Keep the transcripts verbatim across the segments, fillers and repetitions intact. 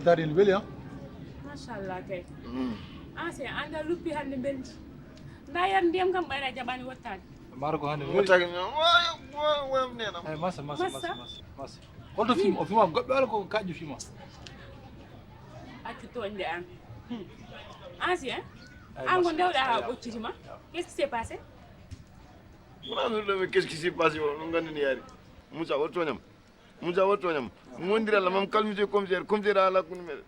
Daɗi ene weli, ha? Machallah kay. Ancien, an da luppi hannde mbeldi. Nda yar ndiyam kam ɓayra jaɓani wottaade. Maaro ko hannde weli. Wottaaki mi. Wa, wa, wa, nenam. Ay, masa, masa, masa, masa, masa. Holto fima? O fima goɗɗo walla ko kaƴƴo fima? Accu tooñde an. Hmm. Ancien, an ko ndewɗa ha ɓocciti ma? Qu'est-ce qui s'est passé? Wona ɗum ɗo, mais qu'est-ce qui s'est passé? O ɗum nganndi ni yaari. Moussa, o tooñam. Moussa, o tooñam. Wondir Allah, mam calmité commissaire, commissaire ala kundu meɗen.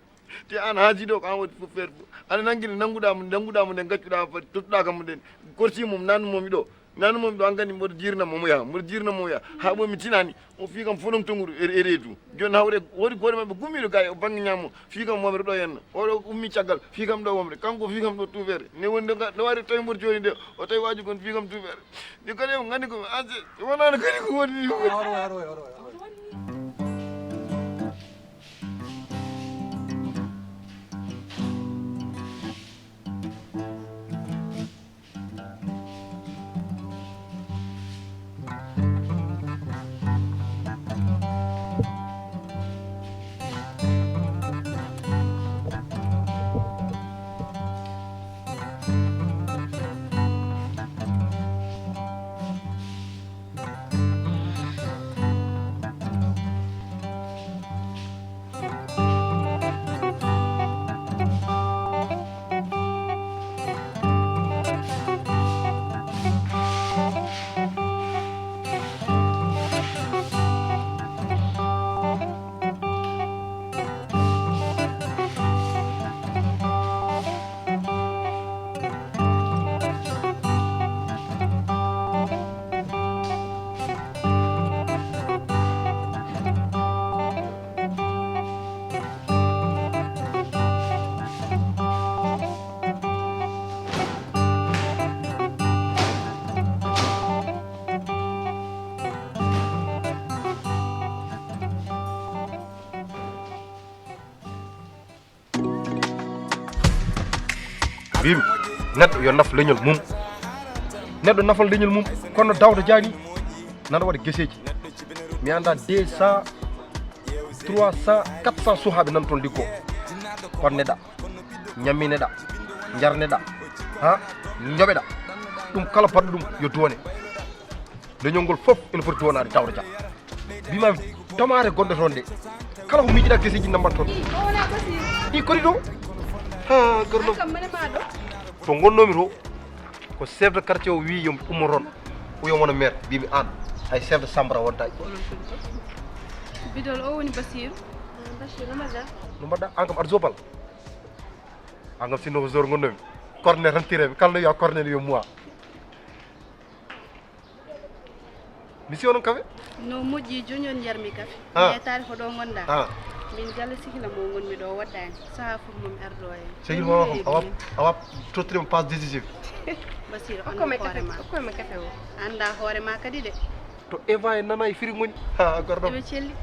Te an haaji ɗo, ko an waɗi fof feere fof. Aɗa nanngini, nannguɗaa mo, nannguɗaa mo nde ngaccuɗaa fati, tottuɗaa kam mo nden. Korsi mum, nannu mum ɗo. Nannu mum ɗo, an kandi mboɗo jirna mo, mo yaha, mboɗo jirna mo, mo yaha. Haa bo mi tinani, o fii kam fof ɗon tonguru e, e reedu. Jooni hawre, woodi gooto maɓɓe gummiiɗo ga e o bannge ñaamo, fii kam wamre ɗo henna. Oɗo ummi caggal, fii kam ɗo wamre. Kanko fii kam ɗo tuufere. Ne woni ɗo ga, ɗo waɗi tawi mboɗo jooni de, o tawi waaju kon fii kam tuufere. Ɗi kadi on nganndi ko mi ase, wonano kadi ko woni. Haro, haro, haro, haro. Mbimi neɗɗo yo naf leñol mum. Neɗɗo nafal leñol mum, kono Daouda Diani nana waɗa geseeji. Mi annda deux cents, trois cents, quatre cents suhaaɓe nan toon liggoo. Konneɗa, ñammineɗa, jarneɗa, ha, njoɓeɗa. Ɗum kala baɗɗo ɗum yo duwone. Leñol ngol fof ene foti duwanaade Daouda Dia. Mbima tamaate gonɗe toon ɗe, kala ko miijiɗa geseeji nambat toon. Ɗi kodi ɗo? Ha, garɗo. To ngonnomi to, ko chef de quartier o wi yo mi ummo toon, o yo mi wona maire. Mbimi an, hay chef de chambre a wonta. Bidol o woni Basiru. Basiru, no mbaɗɗa? No mbaɗɗa? An kam aɗa zobal. An kam sinno ko zor ngonnomi. Cornet tan tireɓe, kala no wiya cornet yo moi. Mi siwa noon kafe? No moƴƴi, jooni on njarmi kafe. Ah. Mi yettaade ko ɗo ngonɗa. Ah. Min galle sehil am o ngonmi ɗo, o woɗɗaani. Sahaa fof mo mi ardo en. Sehil mo o, awa, awa tottirima passe décisive. Basiru, anndu hoore ma. Okkoy mi kafe o. Annda hoore ma kadi de. To Eva e Nana e firi ngoni. Ha, gordo. Eɓe celli.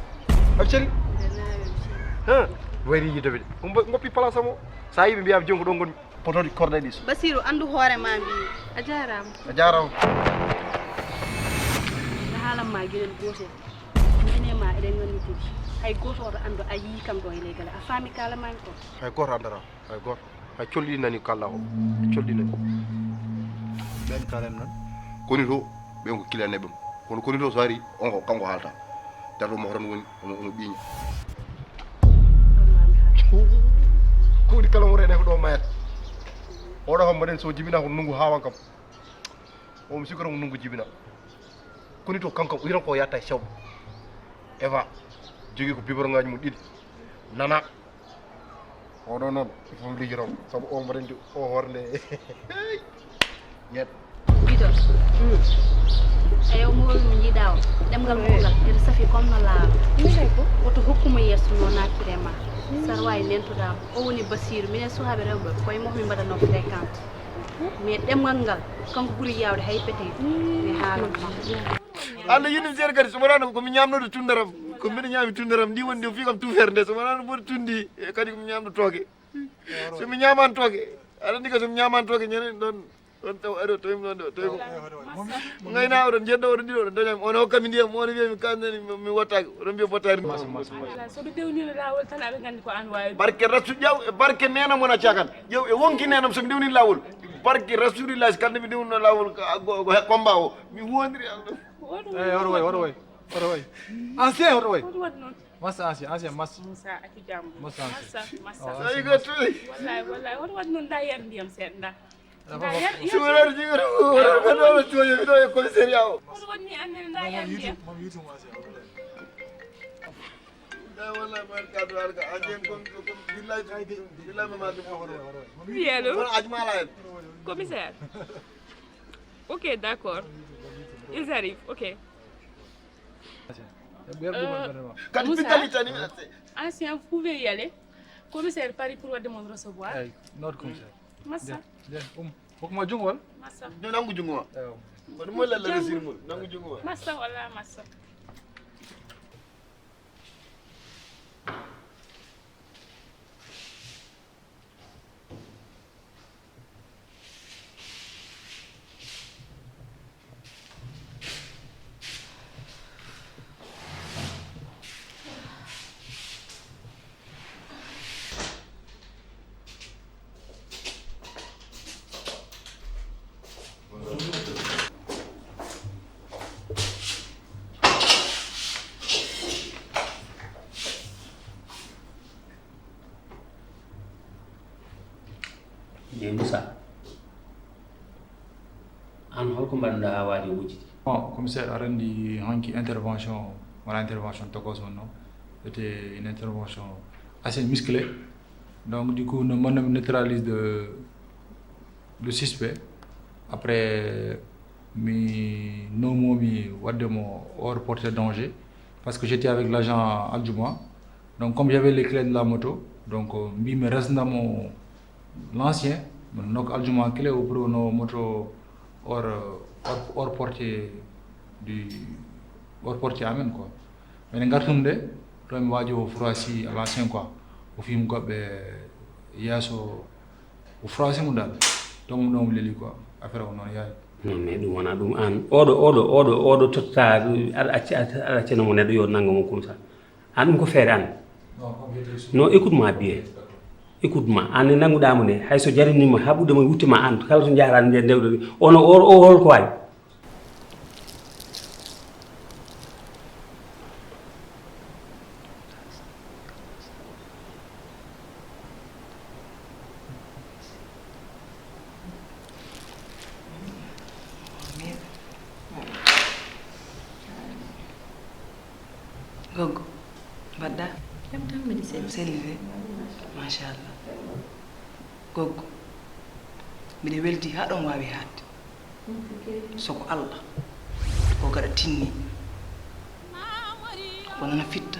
Aɓe celli? Nana eɓe celli. Ha, wayri yiide ɓe de. Ngoppi place am o. Sa yi ɓe mbiya jooni ko ɗo ngonmi. Potooɗi korɗe ɗi so. Basiru, anndu hoore ma mbi. A jaaraama. A jaaraama. Nde haalan ma geɗel gootel. Min e ma eɗen nganndi tigi. Hay gooto oto anndu a yii kam ɗo e ley galle. A faami kaalamami ko? Hay gooto anndata. Hay gooto. Hay colɗi nani kalla ko. Hay colɗi nani. Ɓen kalen noon. Koni to, ɓen ko kilaneɓe mo. Kono koni to so ari, on ko kanko haalta. Darto mo hoto woni, omo, omo ɓiña. Ko woni kala mo rene ko ɗo mayata. Oɗo kam mbaɗen so jibina ko nungu hawan kam. O mi sikoro ko nungu jibina. Koni to kanko o yiran ko yatta e sewɓe. Eva, jogii ko biberon ngaji mum ɗiɗi. Nana. Oɗo noon, il faut mi liggoro mo. Sabu o mbaɗen o hoore nde. Ñeet. Bidon. Eyo, mo woni mo njiɗa o. Ɗemngal mum ngal, ene safi comme no laawol. Woto hokku mo yeeso no nattire ma. Saɗa waawi nentude am. O woni Basiiru. Minen suhaaɓe rewɓe, ko e makko min mbaɗatnoo fréquente. Mais ɗemngal ngal, kanko ɓuri yaawde hay pete. Mi haalan ma. Alla yini seeɗa kadi, so wonano ko mi ñamnoto tundaram, ko mbiɗa ñaami tundaram ndi woni nde fii kam tuufere nde, so wonano mboɗo tundi, e kadi ko mi ñamno tooke. So mi ñaman tooke, aɗa anndi ka so mi ñaman tooke, ñande ɗon On taw ari o tawi mi ɗon ɗo, tawi ko. Mo ngayna oɗon jeddo, oɗon ɗiɗo, oɗon daña mi. On hokka mi ndiyam, on wiya mi kamnani mi, mi wattaaki. Oɗon mbiya bottaari. Masa, masa, masa. Voilà, so ɓe dewnino laawol tan, aɓe nganndi ko aan waawi. Barke Rasul Jaw, e barke neena mon a cakan. Jaw e wonki neenam so mi dewnino laawol. Barke Rasulillahi, so kamnde mi dewnino laawol, ko, ko, ko combat o. Mi wondiri Allah. Eh, hoto way, hoto way, hoto way. Ancien, hoto way. Hoto waɗi noon. Massa ancien, ancien, massa. Moussa, accu jam. Massa ancien. Massa, massa. Oh, ancien, massa. Wallahi, wallahi. Hoto waɗi noon, nda yar ndiyam seeɗa, nda. Suureede jigata ko wona ko ɗo no jooɗi ɗo e commissariat o. Kono woni annene nda yande. Moom YouTube, moom YouTube mo asi. Nda wallahi man kaddu harka ajen kon kon billahi billahi ma ma. Oui, allô? Wala ajmala en. Commissaire. Ok, d'accord. Ils arrivent, ok. Kadi Moussa, pitali tani. Ancien, vous pouvez y aller. Commissaire Paris pour wadde mon recevoir. Eyi, note commissaire. Massa. Bien, bien. Um, hokkuma jungo wala? Massa. Nangu jungo ma. Eyi, um. Kono mo lalla resir mo. Nangu jungo ma. Massa wala massa. Jey Moussa, aan holko mbaɗ-ɗaa haa waaji o wujjiti? Bon, commissaire, aɗa anndi hanki intervention, wona intervention tokos wonno, c'était une intervention assez musclée. Donc du coup, no manno mi neutralise de, le suspect. Après, mi nomomi wadde mo hors portée de danger parce que j'étais avec l'agent Aldjuma. Donc comme j'avais les clés de la moto, donc euh, mbimi resnamo l'ancien, mi nokka Aldjuma clé o pour no moto hors, hors, hors portée du, hors portée amen quoi. Minen ngartum de, ɗo mi waaji o froissi à l'ancien quoi. O fim goɓɓe yeeso, o froissi mo dal. Donc ɗum ɗo mo leli quoi. Affaire o noon yaay. Non, mais ɗum wona ɗum aan. Oɗo, oɗo, oɗo, oɗo totta, aɗa acci, aɗa accana mo neɗɗo yo nannga mo comme ça. Aan ɗum ko feere aan. Non, écoute-moi bien. Écoute-moi. Aan ne nannguɗaa mo ne, hay so jarinima haɓude mo wutte ma aan, kala to njahaɗaa nde ndewɗo, ono o, o holko waɗi? Goggo, mbaɗɗa? Jam tan mbiɗa selli. Selli de. Machallah. Goggo, mbiɗa weldi haa ɗon waawi haatde. So ko Allah, ko gaɗa tinni. Ko nana fitta,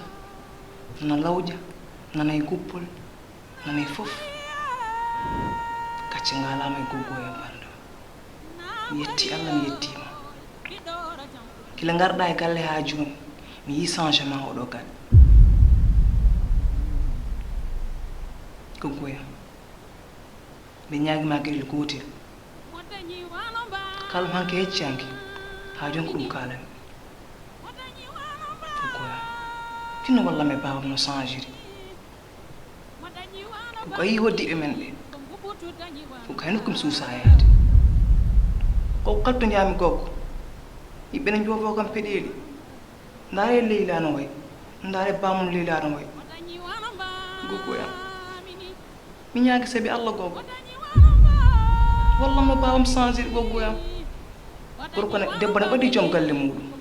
nana lawƴa, nana e guppol, nana e fof. Gacce ngaalaama e goggo e banndo. Mi yetti Allah, mi yettiima. Gila ngarɗa e galle haa jooni, mi yii changement oɗo galle. Goggoyam, mbe ñaagi ma geɗel gootel. Kala hanke hecci hanke, haa jooni ko ɗum kaalami. Goggoyam, tinno wallam e baawam no changiri. Ko kayi hoddiiɓe men ɓe. Ko kayi nokkum suusa yaade. Ko kalto njaami goggo. Yimɓe ne joofo kam peɗeeli. Ndaare Leyla no way. Ndaare bamum Leyla no way. Goggo yam. Mi ñaagi sabi Allah goggo. Wallam no baawam changer goggo yam. Gorko ne, debbo ne ɓadi joom galle muɗum.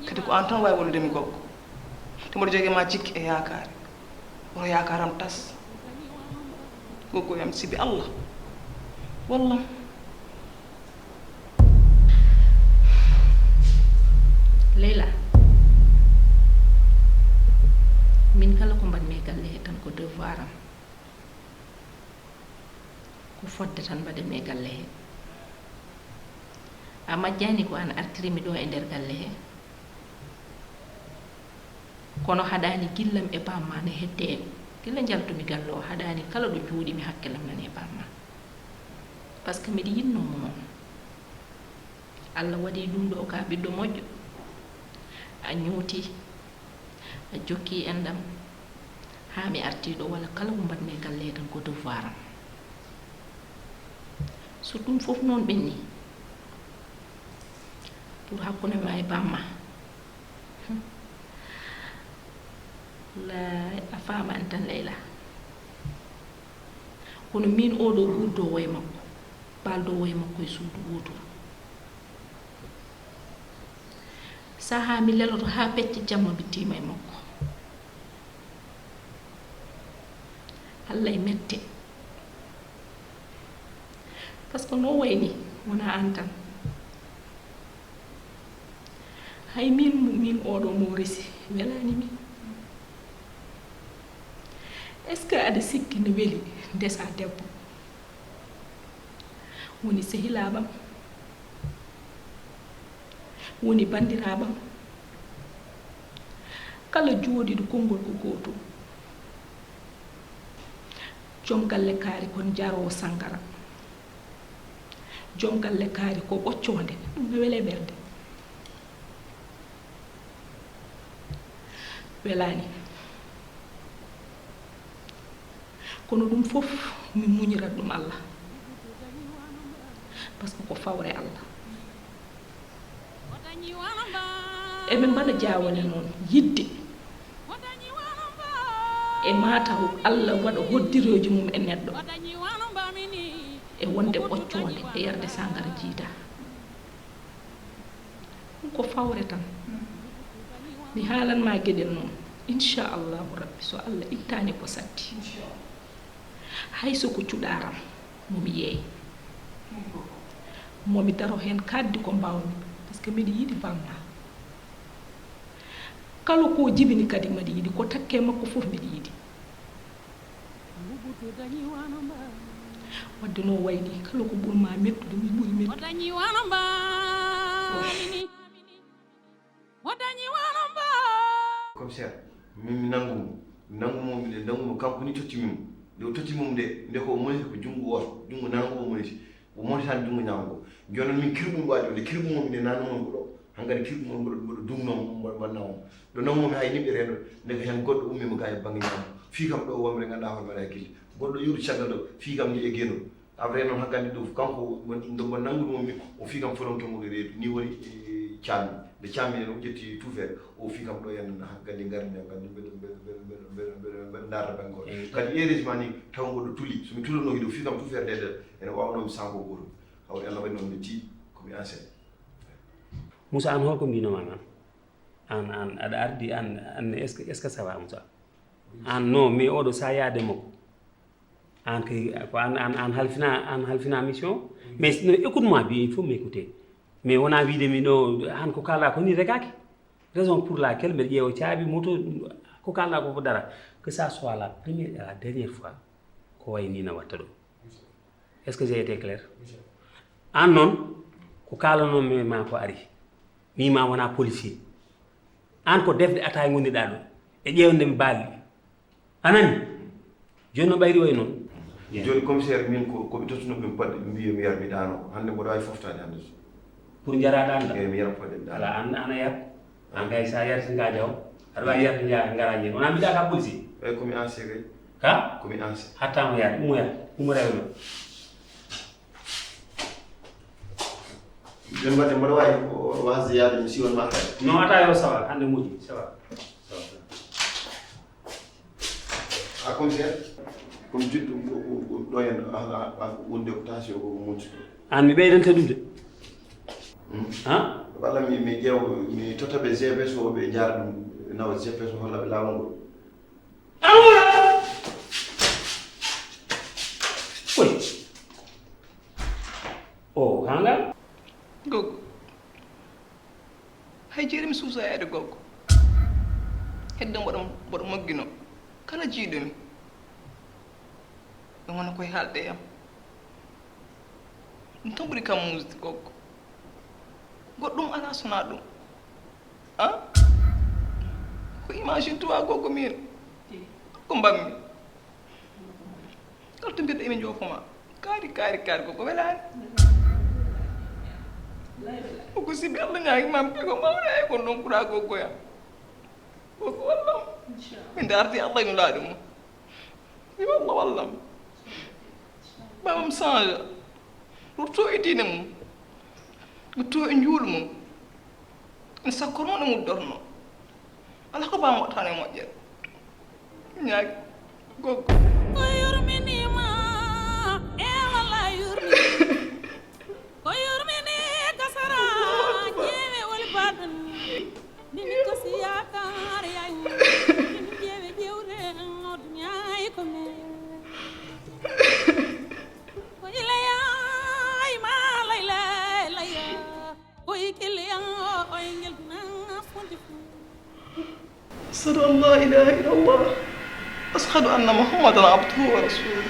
Kadi ko an tan wawi wallude mi goggo. Te mboɗo jogi ma jikki e yaakaare. Woto yaakaaram tas. Goggo yam sibi Allah. Wallam. Leyla, min kala ko mbaɗmi e galle he tan ko devoir am. Ko fodde tan mbaɗanmi e galle he. A majjaani ko an artirimi ɗo e nder galle he. Kono haɗaani gillam e bamma ne hedde en. Gila njaltumi galle o haɗaani kala ɗo juuɗimi hakkillam nani e bamma. Parce que mbiɗa yiɗnoo mo noon. Allah waɗi ɗum ɗo ka ɓiɗɗo moƴƴo. A ñooti, a jokki enɗam, haa mi artii ɗo, walla kala ko mbaɗmi e galle tan ko devoir am. So ɗum fof noon ɓenni, pour hakkunde ma e bamma, hmm, wallaahi a faamaani tan, Leyla. Kono miin, oo ɗo guurdoowo e makko, baldoowo e makko e suudu wooturu. Sahaa mi leloto haa pecce jamma mi tiima e makko. Allah e mette. Parce que no wayi ni, wonaa aan tan. Hay miin, miin oo ɗo mo resi, welaani mi. Est-ce que aɗa sikki no weli ndesa debbo? Woni sehilaaɓam, woni banndiraaɓam, kala jooɗiiɗo konngol ko gootum. Joom galle kaari kon jaroowo sanngara. Joom galle kaari ko ɓoccoonde, ɗum no wele ɓernde. Welaani. Kono ɗum fof mi muñirat ɗum Allah. Parce que ko fawre Allah. Eɓe mbaɗa jaawale noon, yiɗde e maa taw Allah waɗa hoddirooji mum e neɗɗo, e wonde ɓoccoonde e yarde sangara jiida. Ɗum ko fawre tan. Mi haalan ma geɗel noon, inchallahu rabbi, so Allah ittaani ko satti. Hay so ko cuɗaaram, mo mi yeey, mo mi daro heen kaaɗdi ko mbaawmi, parce que mbiɗa yiɗi bamma. Kala ko jibini kadi mbiɗa yiɗi, ko takke makko fof mbiɗa yiɗi. Wadde no wayi ni, kala ko ɓurma mettude, mi ɓuri mettude. Commissaire, min mi nanngu mo, mi nanngu mo, mi nanngu mo, kanko ni tottimi mo. Nde o tottimi mo nde, nde ko o moniti ko junngo wooto, junngo nanango o moniti. O monitaani junngo ñaamo ngo. Jooni noon min kirɓumi waade o, nde kirɓumi mo, minen nannuno mo ɗo. Hankadi kirɓumi mo, mboɗo, mboɗo duŋnoo mo, mboɗo, mboɗo nawa mo. Ɗo nawmi mo hay nimɓe reeɗo, nde ko heen goɗɗo ummii mo gaa e bannge ñaamo. Fii kam ɗo o wamre nganndaa hoore mbaɗa hakkille. Goɗɗo yuuru caggal ɗo, fii kam ni e geno. Après noon hankadi ɗo kanko nde mbo nanngude mo mi o fii kam fonoto mo e reedu ni woni caami nde caami en o ƴetti tuufeere o fii kam ɗo en hankadi ngarmi hankadi mbeɗo mbeɗo mbeɗo mbeɗo mbeɗo mbeɗo mbeɗo ndaarta bannge goto kadi heureusement ni taw mboɗo tuli somi tulano hiɗo fii kam tuufeere nde ene wawno mi sango goto hawri allah waɗi noon mi tii komi enceinte. Moussa an holko mbinoma noon an an aɗa ardi an an est ce que est ce que ça va Moussa an non mais oɗo sa yaade makko An kay ko an an an halfina an halfina mission mais no écoute moi bien il faut m'écouter mais wona wiide mi ɗo han ko kala ko ni regaki raison pour laquelle mbeɗa ƴeewa caabi moto ko kala ko ko dara que ça soit la première et la dernière fois ko way ni na watta ɗo est ce que j'ai été clair an noon ko kalanonmi ma ko ari mi ma wona policier an ko defde attaque gonirɗa ɗo e ƴeewde mi baali A nani? Jooni no ɓayri wayi noon. Jooni commissaire min ko koɓe tottuno ɓe paɗɗe ɓe mbiyo mi yar mi ɗaano hannde mboɗo wawi foftade hannde so. Pour jara ɗanɗa? Eyi mi yara paɗɗe mi ɗaano. Ala an ana yar. An kay sa yarti nga jaw. Aɗa wawi yarti nga ngara jeen wona mbiɗa ka policier. Eyi komi ancien kay. Ka? Komi ancien. Hattama yar umo yar umo rewno. Jooni mbaɗde mboɗo wawi wasde yaade mi siwon ma kay. Non ata yo sawa hannde moƴƴi sawa. A commissaire, komi jiɗɗo ɗo en wonde ko tension ko monti. An mi ɓeydanta ɗum de. Ha? Walla mi mi ƴeew mi totta ɓe G P S o ɓe jaara ɗum nawa G P S o holla ɓe laawol ngol. Koy. O hanga. Gogo. Hay jeeri mi suusa yaade goggo. Heddo mboɗo mboɗo moggino kala jiiɗumi. Ɗum wona koye haalde e am. Ɗum tan ɓuri kam muusde goggo. Goɗɗum alaa sonaa ɗum. A? Ko imagine toi goggo miin. Ko mbammi. Kala to mbiɗɗo emi joofo ma. Kaari, kaari, kaari, ko ko welaani. Ko ko sibi Allah ñaagi maam, ko mawɗa e kon ɗon kuraa goggoya. Ko ko wallam. Min darti Allah ino laaɗi mum. Yo Allah wallam. Babam change. Rutto e diine mum. Rutto e njuulu mum. Ene sakkorno, ene muddorno. Alaa ko baawa waɗtaani e moƴƴere. Ñaagi goggo. O yurminiima, e walla yurmini. Ko yurmini gasara, ƴeewe woni baɗɗo ni. Nini kasi yaakaar yaay. Nini ƴeewe ƴeewre, o duñaay ko me. Ko ila yaay ma lay lay lay. Ko ikil yang o ingil na fonti fu. أشهد أن لا إله إلا الله. أشهد أن محمدا عبده ورسوله.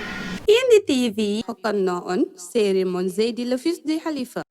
Inde T V hokkanno on série mon Zeydi le fils du Khalifa.